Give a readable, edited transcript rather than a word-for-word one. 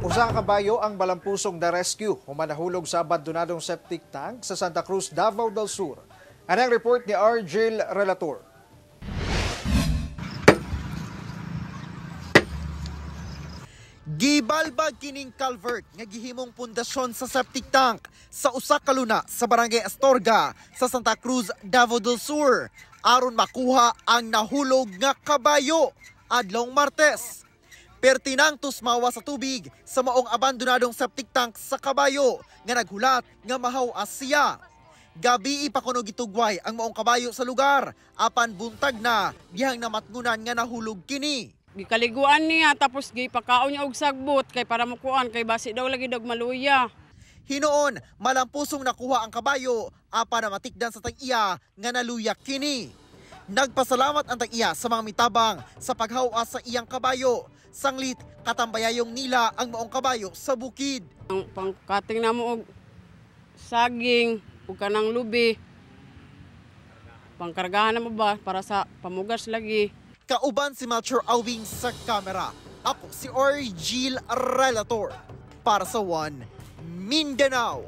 Usa ka kabayo ang balampusong na-rescue human nahulog sa abandonadong septic tank sa Santa Cruz, Davao del Sur. Anang report ni Argel Relator. Gibalbag kining culvert nga gihimong pundasyon sa septic tank sa usa ka luna sa Barangay Astorga sa Santa Cruz, Davao del Sur aron makuha ang nahulog nga kabayo adlong Martes. Pertinang tusmawa sa tubig sa maong abandonadong septic tank sa kabayo nga naghulat nga mahaw-as siya. Gabi ipakuno gitugway ang maong kabayo sa lugar apan buntag na dihang namatngunan nga nahulog kini. Gikaliguan niya tapos gipakaon niya og sagbot kay para mukuan kay basi daw lagi dog maluya. Hinoon, malampusong nakuha ang kabayo apa na matikdan sa tag-iya nga naluyak kini. Nagpasalamat ang tag-iya sa mga mitabang sa paghawas sa iyang kabayo. Sanglit, katambayayong nila ang maong kabayo sa bukid. Ang pangkating namo og saging ug kanang lubi. Pangkargahan na mo ba para sa pamugas lagi. Kauban si Melchor Awing sa kamera. Ako si Orgil Relator para sa One Mindanao.